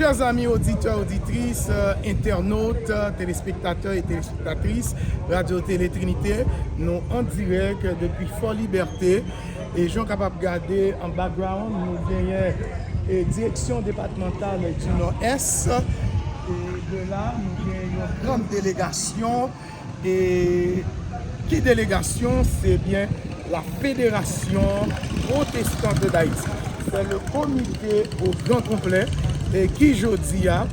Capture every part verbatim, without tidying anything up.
Chers amis auditeurs, auditrices, euh, internautes, euh, téléspectateurs et téléspectatrices, Radio Télé Trinité, nou an dirèk depi Fò Libète. E jan w kapab gade an background, nou genyen, e, direksyon depatmantal di Nòdès. E de la, nou genyen yon grann delegasyon. E ki delegasyon? Se byen la Fédération Protestante d'Haïti. C'est le comité au grand complet, e ki jodi a,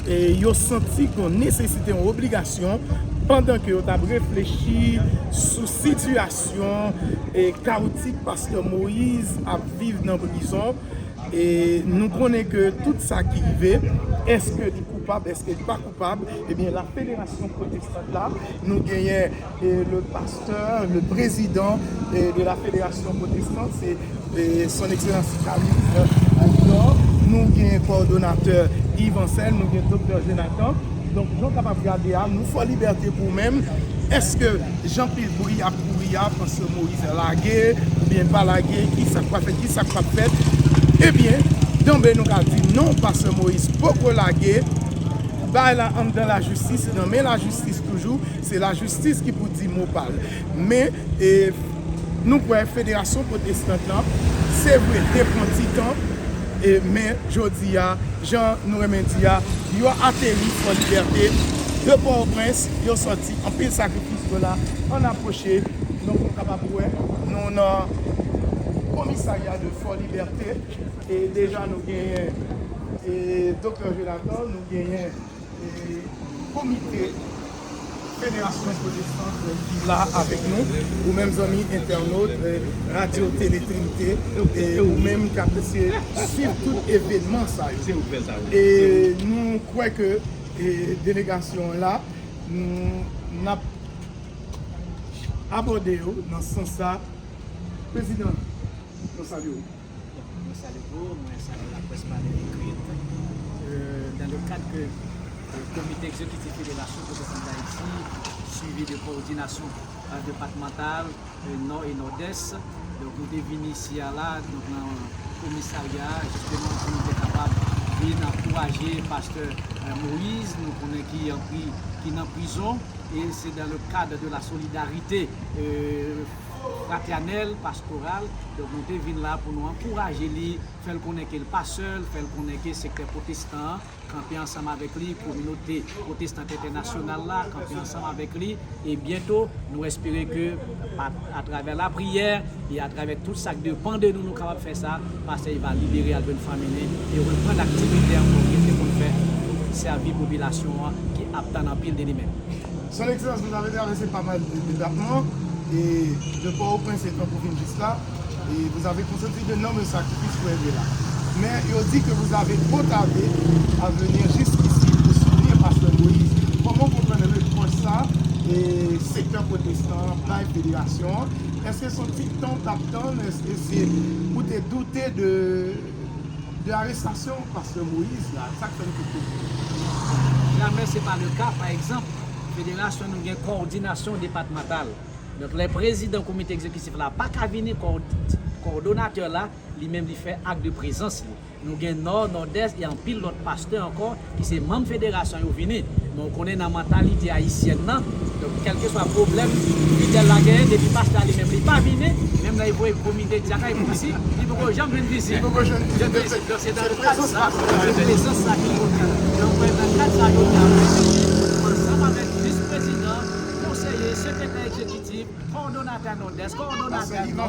e yo santi gen yon nesesite, yon obligasyon, pandan ke yo t ap reflechi sou sitiyasyon, e kawotik pastè Moïse ap viv nan prizon. E nou konnen ke tout sa ki rive, èske li koupab, èske li pa koupab, ebyen, la Fédération Protestante la, nou genyen, e, le pasteur, le président, e, de la Fédération Protestante, se, e, Son Excellence Camille, e, Hector. Nou genyen kowòdonatè Yves Ancel, nou genyen doktè Jonathan. Donk, jan w kapab gade a, nou Fò Libète pou menm. Èske jan pil bri ap kouri a, pastè Moïse lage, oubyen pa lage, ki sa k pral fèt, ki sa k pap fèt? Ebyen, danble nou ka di non, pastè Moïse poko lage. Bagay la anndan lajistis, nan men lajistis toujou, se lajistis ki pou di mo pa l. Men, e, nou kwè Fédération Protestante lan, se vre, te pran ti tan, e, men jodi a, jan nou renmen di a, yo ateri Fò Libète, de Pòtoprens, yo sòti, anpil sakrifis yo la, ann apwoche. Donk, nou kapab wè, nou nan komisarya de Fò Libète, e deja nou genyen, e, doktè Jonathan, nou genyen, e, komite Fédération Protestante ki la avèk nou, ou menm zanmi entènot, e, Radio Télé Trinité, e ou menm k ap eseye swiv tout evènman sa yo. E nou kwè ke, e, delegasyon an la, nou, n ap abòde yo nan sans sa. Prezidan, nou salye w. Mwen salye w, mwen salye laprès pa lè ekrit. Euh, dans le cadre que le comité exécutif Fédération Protestante d'Haïti, suivi de coordination, euh, départementale, euh, Nò e Nòdès. Donk, nou te vin isi a la, donk, nan komisarya a, jisteman, pou nou te kapab vin ankouraje pastè, euh, Moïse, nou konnen ki an pri-, ki nan prizon, e se dans le cadre de la solidarité, euh, fraternelle, pastorale. Donk, nou te vin la pou nou ankouraje li, fè l konnen ke l pa sèl, fè l konnen ke sektè pwotestan an kanpe ansanm avèk li, kominote pwotestan entènasyonal la kanpe ansanm avèk li, e byento, nou espere ke pa, atravè lapriyè e atravè tout sa k depann de nou, nou kapab fè sa, pastè va libere Alvin Flamini e reprann aktivite ankò ke l te konn fè pou sèvi popilasyon an ki ap tann anpil de li menm. Son Excellence, vous avez traversé pas mal de départements et de Port-au-Prince étant pour venir jusque-là, et vous avez consenti d'énormes sacrifices pour être là. Mais il dit que vous avez trop tardé à venir jusqu'ici pour soutenir Pasteur Moïse. Comment vous prenez le point ça et secteur protestant, bay fédération? Èske se yon ti tan w t ap tann? Èske se ou te doute de, de arestasyon Pastè Moïse la? Sa k fè n te doute? Jamè se pa le ka. Pa egzanp, federasyon nou gen kowòdinasyon depatmantal. Donk, lè prezidan komite egzekitif la pa ka vini, kowòd-, kowòdonatè la, li menm li fè ak de prezans li. Nou gen Nò, Nòdès e anpil lòt pastè ankò ki se manm federasyon yo vini. Men w konnen nan mantalite ayisyèn nan, donk, kèlkeswa pwoblèm lidè la genyen, depi pastè a li menm li pa vini, menm lè l voye komite dyakay pou isi, li poko janm vin vizit. Li poko janm vin vizit. Donk, se nan kad sa, se prezans sa ki enpòtan. Donk, mwen, nan kad sa, yo te ansanm avèk vis prezidan, konseye, sekretè egzekitif, kowòdonatè Nòdès, kowòdonatè Nò,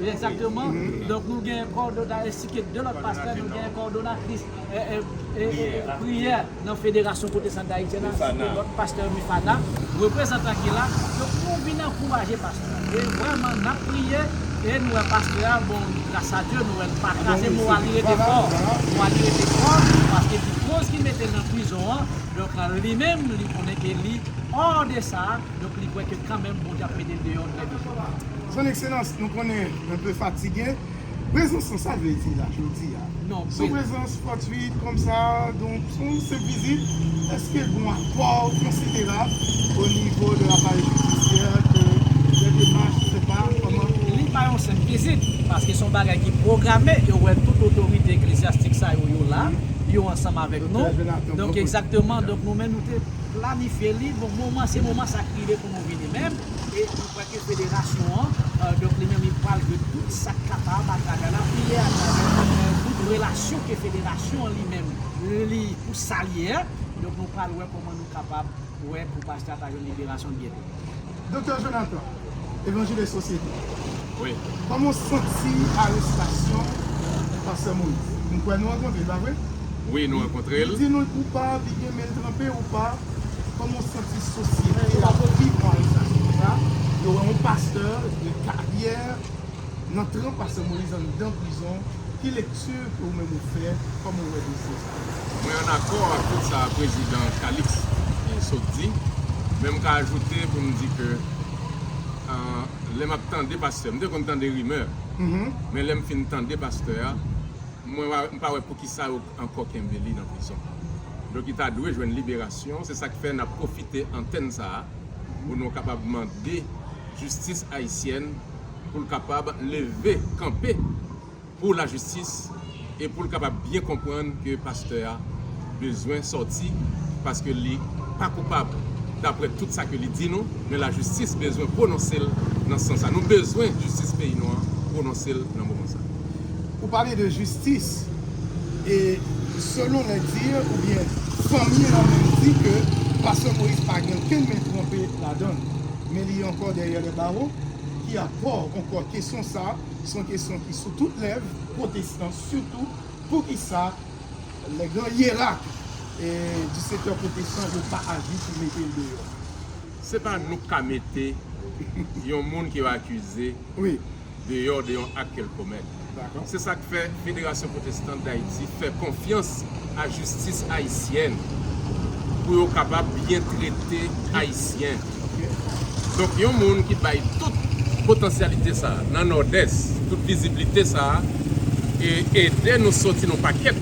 egzakteman. Donk, nou gen kowòdonatè, ensi ke de lòt pastè, nou gen kowòdonatris, e, e, e, e, priyè nan Federasyon Pwotestan Dayiti la, ensi ke lòt pastè Mifana, reprezantan ki la. Donk, nou vin ankouraje pastè a. E vrèman, n ap priye, e nou wè pastè a, bon, gras a Dye, nou wè l pa kraze, mo a li rete fò. Mo a li rete fò, paske se koz ki mete l nan prizon an. Donk, li menm, li konnen ke li hors de sa, donk li kwè ke kanmenm Bondye ap mete l deyò trè byen. Son Excellence, nou konnen w enpe fatige. Prezans lan, sa vle di la, jodi a? Non, se yon prezans fòtwit kòmsa, donk, se yon senp vizit. Èske gen yon apò konsiderab o nivo de laparèy jidisyè, ke de demach, je sais pas, kòman? Li pa yon senp vizit, paske se yon bagay ki pwograme, yo wè tout otorite eklezyastik sa yo, yo la. yo ansanm avèk nou. Doktè Jonathan, donk, bon, egzakteman, donk, nou menm, nou te planifye li. Bon, moman, se moman sa k rive pou nou vini menm. E nou kwè ke federasyon an, euh, donk, li menm, li pral jwe tout sa k kapab atravè lapriyè, atravè, euh, tout relasyon ke federasyon an li menm, li, pou sa l ye a. Donk, nou pral wè kòman nou kapab wè pou pastè a ta jwenn liberasyon l byento. Doktè Jonathan, Evanjelis Société. Wi. Kòman w santi arestasyon Pastè Moïse? M kwè nou rankontre l, pa vre? Wi, nou rankontre l. Li di nou l koupab, li gen men l tranpe ou pa. Kòman w santi sosyete a viv arestasyon sa? Yo wè yon pastè de karyè nan tran Pastè Moïse anndan prizon, ki lekti ke ou menm ou fè, kòman w wè dosye sa a? Mwen ann akò ak tout sa prezidan Calixte, eh, sot di, men m ka ajoute pou m di ke, ah, lè m ap tande pastè, m te konn tande rimè, men lè m fin tande pastè a, mwen pa, m pa wè poukisa yo ankò kenbe li nan prizon. Donk, li ta dwe jwenn liberasyon, se sa k fè n ap pwofite antèn sa a pou nou kapab mande jistis ayisyèn pou l kapab leve kanpe pou lajistis e pou l kapab byen konprann ke pastè a bezwen sòti paske li pa koupab daprè tout sa ke li di nou, men lajistis bezwen pwononse l nan sans sa. Nou bezwen jistis peyi nou an pwononse l nan moman sa. Ou pale de jistis, e selon les dires, oubyen fanmi an menm di ke Pastè Moïse pa gen okenn men tranpe ladan l, men li ankò dèyè lè bawo. Ki apò ankò kesyon sa a? Se yon kesyon ki sou tout lèv pwotestan, sitou poukisa lè gran yerak, e, di sektè pwotestan yo pa aji pou mete l deyò? Se pa nou k ka mete yon moun ke yo akize, wi, deyò de yon ak ke l komèt. Dakò. Se sa k fè Federasyon Pwotestan Dayiti fè konfyans a jistis ayisyèn pou yo kapab byen trete Ayisyen. Ok. Donk, yon moun ki bay tout potansyalite sa a nan Nòdès, tout viziblite sa a, e ede nou soti nan pakèt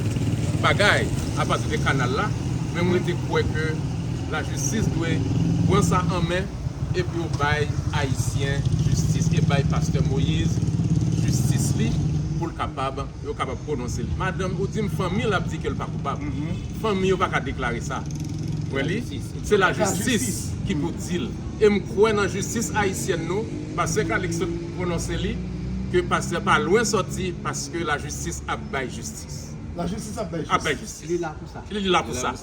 bagay apati de kanal la, men mwen te kwè ke lajistis dwe pran sa an men epi yo bay Ayisyen jistis e bay Pastè Moïse jistis li pou l kapab, yo kapab pwononse li. Madanm, ou di m fanmi l ap di ke l pa koupab. Fanmi yo pa ka deklare sa. Wè li? Se lajistis ki pou di l. E m kwè nan jistis ayisyèn nou, Pastè Calixte pwononse li, ke pastè pa lwen sòti paske lajistis ap bay jistis. Lajistis ap bay jistis. Ap bay jistis. Li la pou sa. Li la pou sa.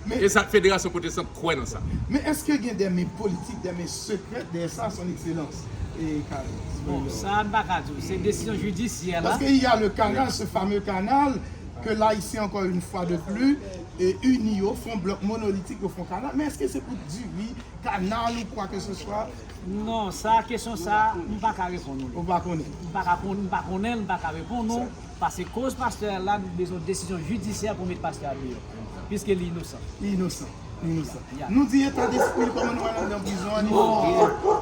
Men e sa, Federasyon Pwotestan kwè nan sa. Men èske gen de men politik, de men sekrè dèyè sa, Son Ekselans? E, Carlos. Bon, sa, m pa ka di w. Se desizyon jidisyè la. Parce qu'il y a le canal, ce fameux canal, que l'Haïtien, encore une fois de plus, e, uni yo, fè yon blòk monolitik, yo fè yon kanal. Men èske se pou diri, kanal ou quoi que ce soit? Non, sa, kesyon sa, m pa ka reponn ou li. Ou pa konnen? M pa ka konn, m pa konnen l, m pa ka reponn ou. Paske koz pastè a la, nou bezwen desizyon jidisyè pou met pastè a deyò. Piske li inosan. Li inosan. Li inosan. Ya. Nou di eta despri l, kòman nou al anndan prizon an, li...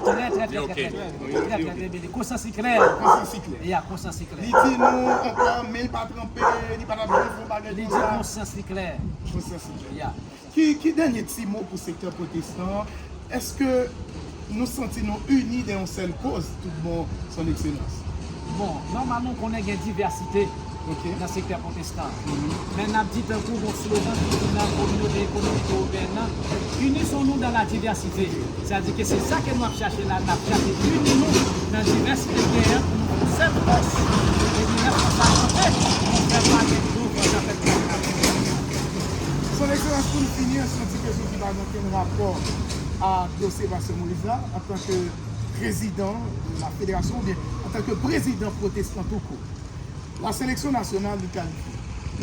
Trè, trè, trè, trè, trè, trè, trè, trè byen. Konsyans li klè. Konsyans li klè. Ya, konsyans li klè. Li di nou ankò, men l pa tranpe, li pa t ap janm fè yon bagay konsa. Li di konsyans li klè. Konsyans li klè. Ya. Ki, ki dènye ti mo pou sektè pwotestan an? Èske nou santi nou ini dèyè yon sèl koz, tout bon, Son Ekselans? Bon, nòmalman, ou konnen gen divèsite nan sektè pwotestan an. Men n ap di tankou yon slogan ki di nan kominote ekonomik ewopeyèn nan, unissons-nous dans la diversité. Sètadi ke se sa ke nou ap chache la, n ap chache ini nou nan divèsite ki genyen an pou nou fè yon sèl fòs. Epi lè fòs la kanpe, nou fè pale gwo vwa, sa fè gwo vwa. Son Ekselans, pou n fini, se yon ti kesyon ki pa gen okenn rapò a dosye Pastè Moïse la, antanke prezidan de la federasyon oubyen antanke prezidan pwotestan tou kou. La seleksyon nasyonal li kalifye.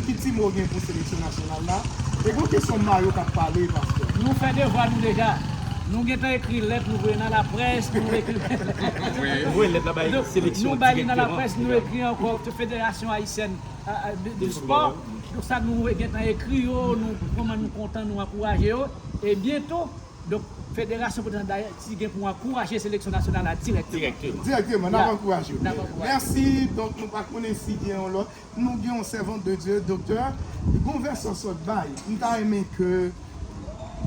Ki ti mo w gen pou seleksyon nasyonal la? E gon kesyon mayo k ap pale, pastè. Nou fè devwa nou deja. Nou gentan ekri lèt, nou voye nan laprès, nou ekri... Wi. Nou voye lèt la bay seleksyon an direkteman. Donk, nou bay li nan laprès, nou ekri ankò Federasyon Ayisyèn a, a, de, de spò. Donk sa nou gentan ekri yo, nou, kòman nou kontan, nou ankouraje yo. E byento, donk, Federasyon Pwotestan Dayiti gen pou ankouraje seleksyon nasyonal la dirèkteman. Direkteman. Direkteman, n ap ankouraje yo. N ap ankouraje. Mèsi. Donk, nou pa konnen si gen yon lòt. Nou gen yon sèvant de Dye, doktè. Gon vèsè w sot bay. M ta renmen ke,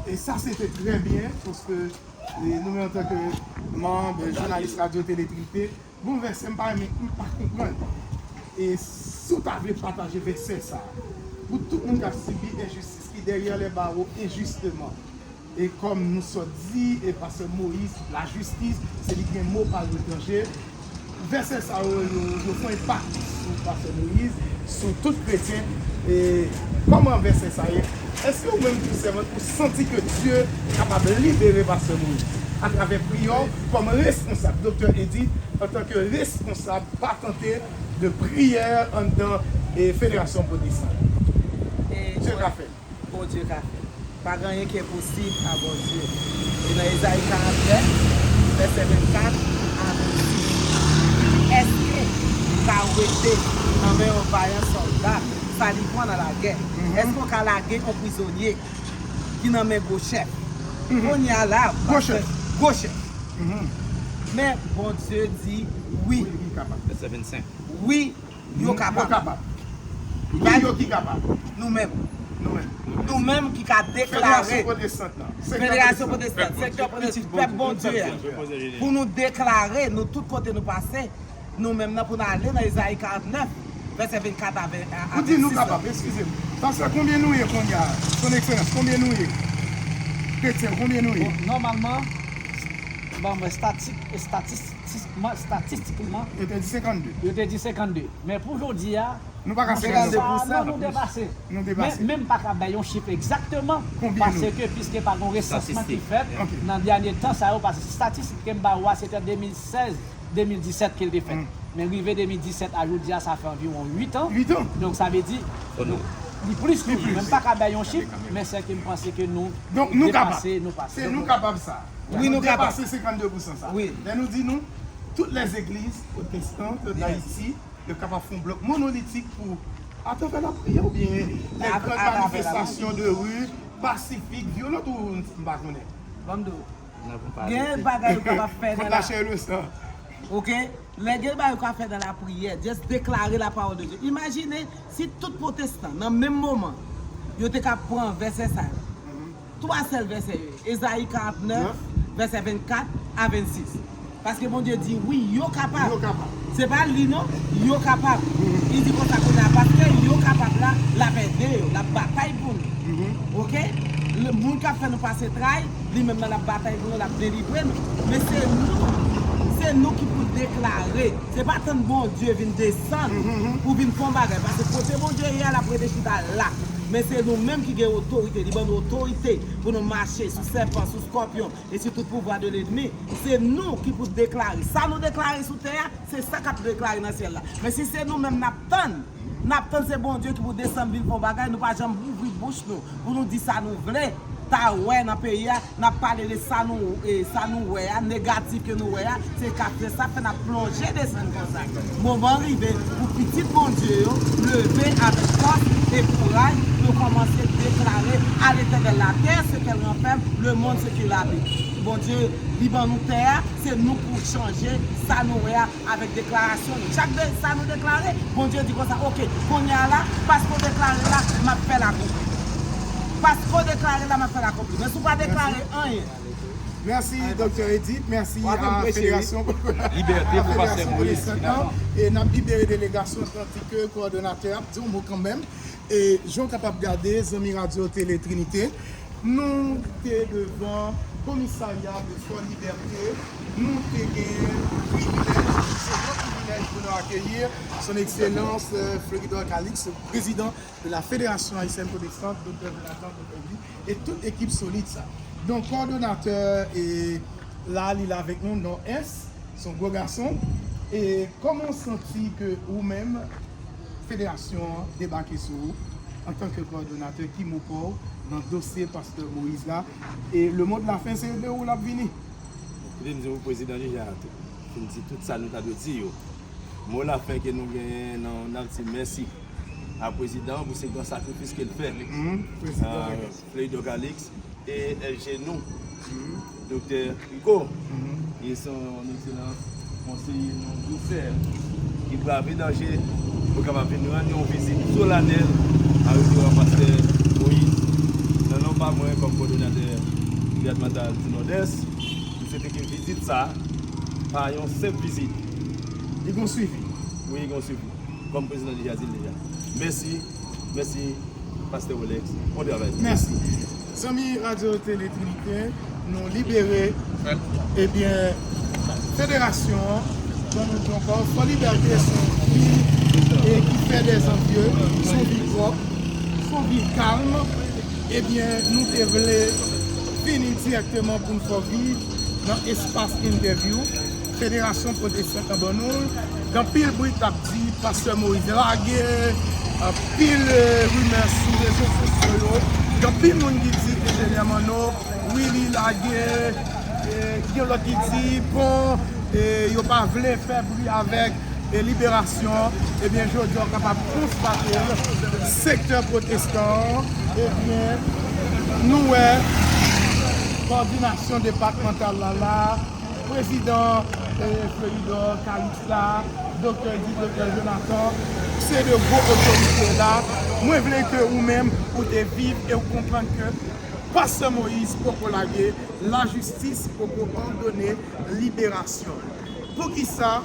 e sa se te trè byen, paske, e nou menm antanke manm, jounalis Radyo Tele Trinite, gon vèsè m pa renmen, m pa konprann. E si w ta vle pataje vèsè sa a, Pou tout moun k ap sibi enjistis, ki dèyè lè bawo enjisteman. E kòm nou sot di, e pastè Moïse, lajistis, se li ki gen mo pa l retranje. Vèsè sa yo, yo, yo fè enpak sou pastè Moïse, sou tout kretyen. E kòman vèsè sa ye? Èske ou menm tou sèvant ou santi ke Dye kapab libere pastè Moïse atravè priyè w kòm responsab, Doktè Eddy, antanke responsab patante de priyè anndan e Federasyon Pwotestan? Dye ka fè. Bondye ka fè. Pa gen anyen ki enposib a Bondye. E nan Ezayi karant nèf, vèsè vennkat a vennsis, li di, èske ou ka rete nan men yon vayan sòlda, sa li pran nan lagè? Èske ou ka lage yon prizonye ki nan men gwo chèf? Kounye a la, gwo chèf. Gwo chèf. Men Bondye di wi. Wi, li kapab. Vèsè vennsenk. Wi, yo kapab. Yo kapab. Ki yo ki kapab? Nou menm. Nou menm. Nou menm ki ka deklare. Federasyon Pwotestant lan. Federasyon Pwotestant, sektè pwotestan, pèp Bondye a. Pou nou deklare, nou tout kote nou pase, nou menm nan pou n ale nan Ezayi karant nèf, vèsè vennkat a ven, a, a vennsis. Ou di nou kapab, eskize m. Pastè, konbyen nou ye kounye a? Son Ekselans, konbyen nou ye? Kretyen, konbyen nou ye? Bon, nòmalman, ban mwen estatik, estatistikman, estatistikman, yo te di senkannde. Yo te di senkannde. Men pou jodi a, nou pa ka senkannde pou san, nou depase. Nou depase. Men, men m pa ka bay yon chif egzakteman, paske piske pa gen yon resansman ki fèt nan dènye tan sa yo, paske estatistik ke m ba ou a, se te de mil sèz, de mil disèt ke l te fèt. Men rive de mil disèt a jodi a, sa fè anviwon uit an. Uit an. Donk, sa vle di, li plis toujou. Men m pa ka bay yon chif, men sèke m panse ke nou depase, nou pase. Se nou kapab sa. Wi, nou kapab. Depase senkannde pou san sa. Wi. Lè nou di nou, toutes les églises protestantes d'Haïti, yo kapab fè yon blòk monolitik pou atravè lapriyè oubyen lè gran manifestasyon de ri, pasifik, vyolans ou m pa konnen. Ban m di w. Gen bagay ou kapab fè nan la. Kont lachè e le san. Oke? Lè gen bagay ou ka fè nan lapriyè, just deklare la parole de Dieu. Imajine si tout pwotestan, nan menm moman, yo te ka pran vèsè sa yo. Twa sèl vèsè yo ye. Ezayi karant nèf, vèsè vennkat a vennsis. Paske Bondye di, wi, yo kapab. Yo kapab. Se pa li non, yo kapab. Li di konsa kounye a, paske yo kapab la, l ap ede yo, l ap batay pou nou. Oke? Le moun k ap fè nou pase tray, li menm nan l ap batay pou nou, l ap delivre nou. Men se nou, se nou ki pou deklare. Se pa tann Bondye vin desann pou vin fè yon bagay. Paske kote Bondye ye a, l ap rete chita la. Men se nou menm ki gen otorite. Li ban nou otorite pou nou mache sou sèpan, sou skòpyon e sou tout pouvwa de lènmi. Se nou ki pou deklare. Sa nou deklare sou tè a, se sa k ap deklare nan syèl la. Men si se nou menm n ap tann, n ap tann se Bondye ki pou desann vin fè yon bagay, nou pa janm ouvri bouch nou pou nou di sa nou vle ta wè nan peyi a, n ap pale de sa nou, e, sa nou wè a, negatif ke nou wè a, se ka fè sa fè n ap plonje desann konsa. Moman rive pou pitit Bondye yo leve avèk fòs e kouraj pou yo kòmanse deklare à l'Éternel la terre ce qu'elle renferme, le monde ce qu'il habite. Bondye, li ban nou tè a, se nou pou chanje sa nou wè a avèk deklarasyon nou. Chak de sa nou deklare, Bondye di konsa, oke, kounye a la, paske w deklare la, m ap fè l akonpli. Paske w deklare la, m ap fè l akonpli. Men si w pa deklare anyen. Mèsi, Doktè Eddy. Mèsi a Federasyon, Libète pou pastè Moïse. E n ap libere delegasyon, tandike kowòdonatè ap di yon mo kanmenm. E jan w kapab gade, zanmi Radyo Tele Trinite, nou te devan komisarya de Fò Libète, nou te gen privilèj, se yon privilèj pou nou akeyi Son Ekselans, euh, Floridor Calixte, président de la Fédération Haïtienne Protestante, Doktè Jonathan Popelli, e tout ekip solid sa. Donk, kowòdonatè, e, la, li la avèk nou, Nò-Ès, se yon gwo gason. E kòman w santi ke ou menm, federasyon an debake sou ou antanke kowòdonatè, ki mo pa w nan dosye pastè Moïse la? E le mot de la fin, se de ou l ap vini. Kite m di w, prezidan deja fin di tout sa nou ta dwe di yo. Mo lafen ke nou genyen, n ap di mèsi a prezidan pou se gran sakrifis ke l fè. Prezidan Floridor Calixte e L G nou, Doktè Rico, ki se yon ekselans konseye, yon gwo sè, ki brave danje pou kapab vin rann yon vizit solanèl a reveran pastè Moïse. Nan non pa mwen, kòm kowòdonatè depatmantal di Nòdès, m swete ke vizit sa a pa yon senp vizit. Li gon swivi. Wi, li gon swivi. Kòm prezidan deja di l deja. Mèsi, mèsi. Pastè Rolex, bon travay. Mèsi. Zanmi Radyo Tele Trinite, nou libere, ebyen, federasyon an, ban nou di ankò, Fò Libète se yon vi, e, ki fè dèzanvye, se yon vi pwòp, se yon vi kalm. Ebyen, nou te vle vini dirèkteman pou n fè w viv nan espas entèvyou. Federasyon Pwotestan an ban nou l. Gen anpil bri k ap di Pastè Moïse lage, anpil, eh, rimè sou rezo sosyo yo. Gen anpil moun ki di Enjenyè Manno, wi, li lage. Eh, gen lòt ki di, bon, eh, yo pa vle fè bri avèk, eh, liberasyon. Ebyen, jodi a, w kapab konstate l, sektè pwotestan an, ebyen, nou wè kòdinasyon depatmantal la la, Prezidan, eh, Floridor, Calix la, Doktè Di, Doktè Jonathan, se de gwo otorite la. Mwen vle ke ou menm, ou te viv e ou konprann ke Pastè Moïse poko lage, lajistis poko òdone liberasyon l. Poukisa?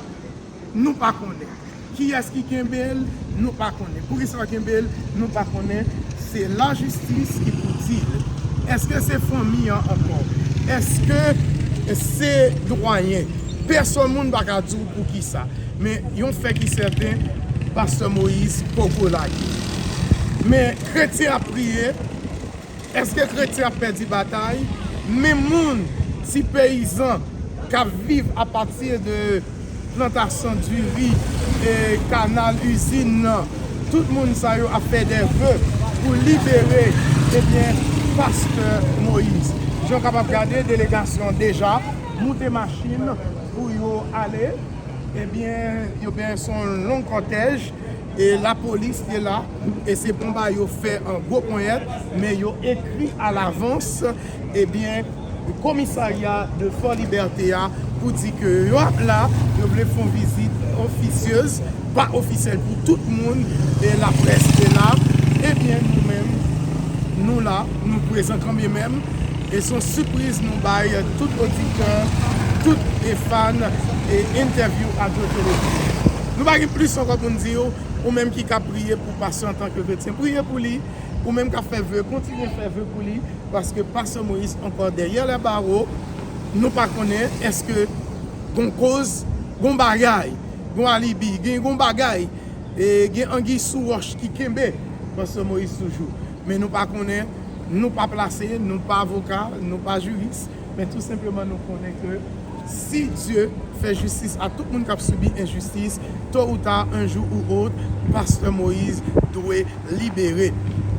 Nou pa konnen. Kiyès ki kenbe l? Nou pa konnen. Poukisa yo kenbe l? Nou pa konnen. Se lajistis ki pou di l. Èske se fanmi an ankò? Èske se dwayen? Pèsonn moun pa ka di w poukisa. Men yon fè ki sèten, Pastè Moïse poko lage. Men kretyen ap priye, Èske kretyen ap pèdi batay? Men moun, ti peyizan k ap viv apati de plantasyon diri, e kanal, izin nan, tout moun sa yo ap fè dè ve pou libere, ebyen, Pastè Moïse. Jan w kapab gade, delegasyon deja moute machin pou yo ale. Ebyen, yo gen, se yon long kòtèj, e lapolis te la, e se pou ba yo fè an gwo ponyèt, men yo ekri alavans, ebyen, komisarya de Fò Libète a pou di ke yo ap la, yo vle fè yon vizit ofisyez, pa ofisyèl pou tout moun, e laprès te la. Ebyen, nou menm, nou la, nou prezan kanmenm, e se yon sipriz nou bay tout oditè, tout e fan e entèvyou Radyo Tele Trinite. Nou pa gen plis ankò pou n di w, ou menm ki ka priye pou pastè antanke kretyen, priye pou li, ou menm k ap fè ve, kontinye fè ve pou li, paske Pastè Moïse ankò dèyè lè bawo, nou pa konnen èske gon koz, gon bagay, gon alibi, gen gon bagay, e gen anguille sous roche ki kenbe Pastè Moïse toujou. Men nou pa konnen, nou pa plase, nou pa avoka, nou pa jiris, men tou senpleman nou konnen ke si Dye fè jistis a tout moun k ap sibi enjistis, to ou ta, un jour ou autre, Pastè Moïse dwe libere.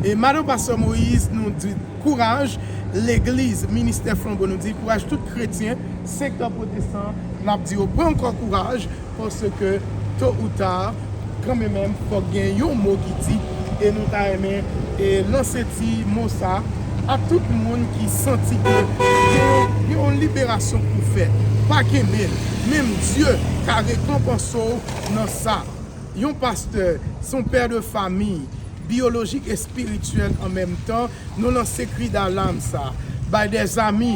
E madan Pastè Moïse, nou di kouraj, legliz, ministè flanbo, nou di kouraj tout kretyen, sektè pwotestan, n ap di yo pran ankò kouraj, paske to ou ta, kanmenm, fòk gen yon mo ki di, e nou ta renmen, e lanse ti mo sa a tout moun ki santi ke gen, gen yon liberasyon pou fèt. Pa kenbe l. Menm Dye ka rekonpanse w nan sa. Yon pastè, se yon pè de fanmi, biyolojik, espirityèl an menm tan, nou lanse kri dalam sa, bay dèzami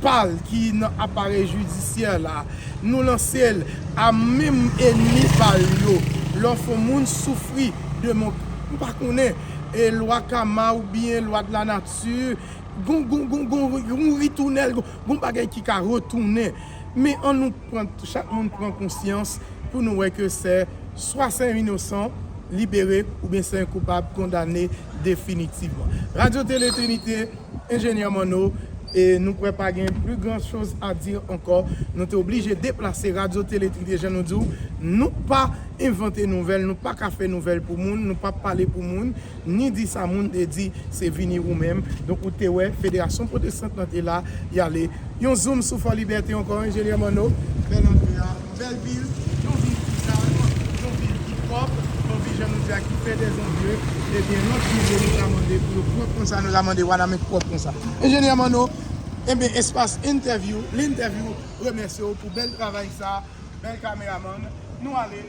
pa l ki nan aparèy jidisyè la, nou lanse l a menm ènmi pa l yo. Lè w fè yon moun soufri de mò, m pa konnen, e lwa kama oubyen lwa de la nati, gon, gon, gon, gon, gon ritounèl, gon, gon bagay ki ka retounen. Men ann nou pran, chak moun pran konsyans pou nou wè ke se swa se yon inosan libere oubyen se yon koupab kondane definitivman. Radyo Tele Trinite, Enjenyè Manno, e nou kwè pa gen plus grand chose à dire encore. Nou te oblije deplase Radyo Tele Trinite, jan nou di w, nou pa envante nouvèl, nou pa ka fè nouvèl pou moun, nou pa pale pou moun, ni di sa moun te di, se vini ou menm. Donk, ou te wè, Federasyon Pwotestant lan te la, y ale. Yon zoom sou Fò Libète ankò, Enjenyè Manno. Bèl antre a, bèl vil, yon vil ki kalm, yon vil ki pwòp, yon vil, jan nou di a, ki fè dèzanvye. Ebyen, lòt vil yo, nou ta mande pou yo pwòp konsa, nou ta mande Wanament pwòp konsa. Enjenyè Manno, ebyen, espas entèvyou, lentèvyou, remèsye w pou bèl travay sa, bèl kameramann. Nou ale.